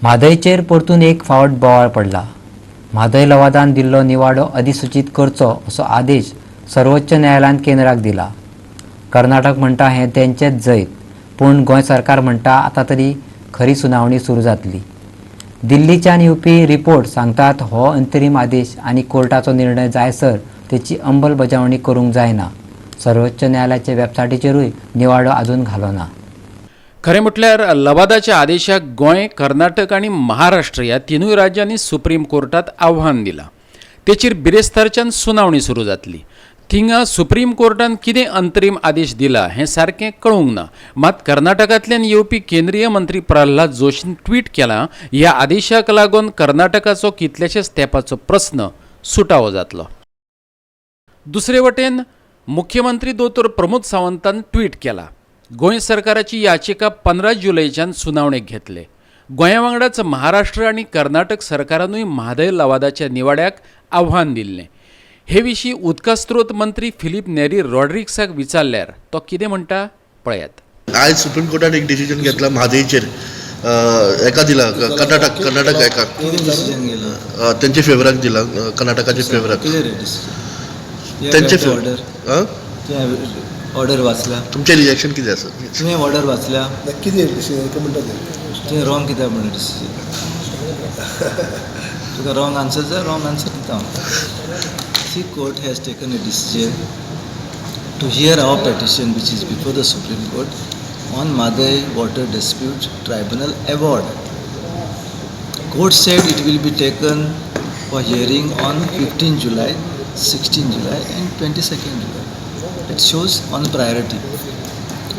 म्हादयचेर परतून एक फावट बोवाळ पडला. म्हादय लवादान दिल्लो निवाडो अधिसूचीत करचो असो आदेश सर्वोच्च न्यायालयान केंद्राक दिला. कर्नाटक म्हणटा हें तेंचेच जैत, पूण गोंय सरकार म्हणटा आतां तरी खरी सुनावणी सुरू जातली. दिल्लीच्यान येवपी रिपोर्ट सांगतात हो अंतरीम आदेश आनी कोर्टाचो निर्णय जायसर तेची अंमलबजावणी करूंक जायना. सर्वोच्च न्यायालयाचे वेबसायटीचेरूय निवाडो आजून घालो ना. खरें म्हटल्यार लवादाच्या आदेशाक गोंय, कर्नाटक आनी महाराष्ट्र ह्या तिनूय राज्यांनी सुप्रीम कोर्टात आव्हान दिलां. तेचेर बिरेस्तारच्यान सुनावणी सुरू जातली. थिंगा सुप्रीम कोर्टान कितें अंतरीम आदेश दिला हें सारकें कळूंक ना. मात कर्नाटकांतल्यान येवपी केंद्रीय मंत्री प्रल्हाद जोशीन ट्वीट केलां, ह्या आदेशाक लागून कर्नाटकाचो कितल्याशेच तेंपाचो प्रस्न सुटावो जातलो. दुसरे वटेन मुख्यमंत्री दोतोर प्रमोद सावंतान ट्वीट केला, गोंय सरकाराची याचिका 15 जुलयच्यान सुनावणेक घेतले. गोंया वांगडाच महाराष्ट्र आनी कर्नाटक सरकारानूय म्हादय लवादाच्या निवाड्याक आव्हान दिल्लें. हे विशीं उदका स्त्रोत मंत्री फिलीप नेरी रॉड्रिक्साक विचारल्यार तो कितें म्हणटा, पळयात. आयज सुप्रीम कोर्टान एक डिसिजन घेतला म्हादयचेर, एका दिला कर्नाटक कर्नाटक एका कितें डिसिजन गेला? तेंच्या फेवराक दिला, कर्नाटकाच्या फेवराक. कितें रे डिसिजन? तेंचे ऑर्डर तुवें ऑर्डर वाचल्या? तुमचें रिएक्शन कितें आसा? तुवें ऑर्डर वाचल्या? कितें डिसिजन म्हणटा ते? तुवें रॉंग कित्याक म्हणलें डिसिजन? तुका रॉंग आन्सर जाय, रॉंग आन्सर दिता हांव. See, court has taken a decision to hear our petition, which is before the Supreme Court, on Mhadei Water Dispute Tribunal award. Court said it will be taken for hearing on 15 July, 16 July and 22nd July. It shows on priority.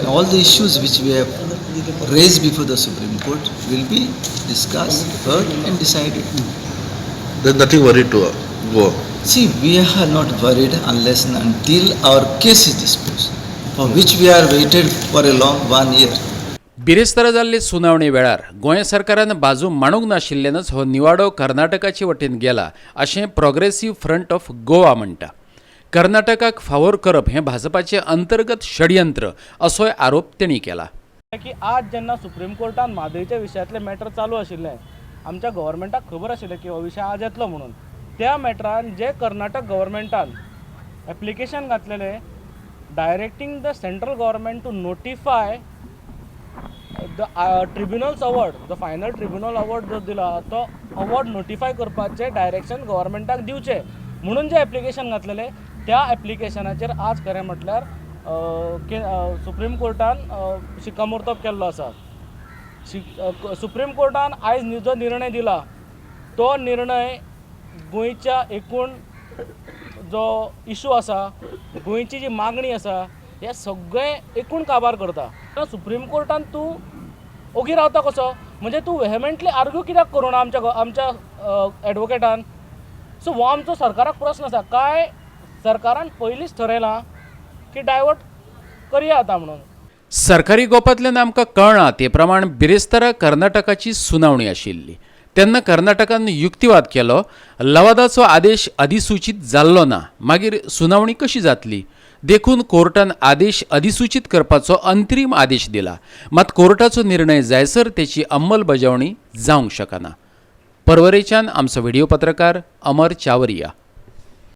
And all the issues which we have raised before the Supreme Court will be discussed, heard and decided. There nothing worried to Goa? See, we are not worried unless and until our case is disposed, for which we are waited for a long one year. बिरेस्तारा जाल्ले सुनावणे वेळार गोंय सरकारान बाजू मांडूंक नाशिल्ल्यानच हो निवाडो कर्नाटकाचे वटेन गेला अशें प्रोग्रेसीव फ्रंट ऑफ गोवा म्हणटा. कर्नाटकाक फावोर करप हें भाजपाचें अंतर्गत षडयंत्र असोय आरोप तेणी केला. की आज जेन्ना सुप्रीम कोर्टान म्हादयच्या विशयांतलें मॅटर चालू आशिल्लें, आमच्या गव्हर्मेंटाक खबर आशिल्लें की हो विशय आज येतलो म्हणून. त्या मॅटरान जे कर्नाटक गव्हर्मेंटान एप्लिकेशन घातलेलें directing the central government to notify the tribunal's award, the final tribunal award जो दिला तो अवॉर्ड नोटिफाय करपाचें डायरेक्शन गव्हर्मेंटाक दिवचें म्हणून जें एप्लिकेशन घातलेलें, त्या एप्लिकेशनाचेर आज खरें म्हटल्यार सुप्रीम कोर्टान शिक्कामोर्तब केल्लो आसा. सुप्रीम कोर्टान आयज जो निर्णय दिला तो निर्णय गोंयच्या एकूण जो इशू आसा, गोंयची जी मागणी आसा, हे सगळें एकूण काबार करता. सुप्रीम कोर्टान तूं ओगी रावता कसो? म्हणजे तूं वेहमेंटली आर्ग्यू कित्याक करूं ना आमच्या एडवोकेटान? सो हो आमचो सरकाराक प्रस्न आसा, काय सरकारान पयलींच ठरयलां की डायवर्ट करया आतां म्हणून? सरकारी गोपांतल्यान आमकां कळ्ळां ते प्रमाण बिरेस्तारा कर्नाटकाची सुनावणी आशिल्ली तेन्ना कर्नाटकान युक्तिवाद केलो, लवादाचो आदेश अधिसूचीत जाल्लो ना, मागीर सुनावणी कशी जातली? देखून कोर्टान आदेश अधिसूचीत करपाचो अंतरीम आदेश दिला. मात कोर्टाचो निर्णय जायसर तेची अंमलबजावणी जावंक शकना. परवरेच्यान आमचो व्हिडिओ पत्रकार अमर चावरिया.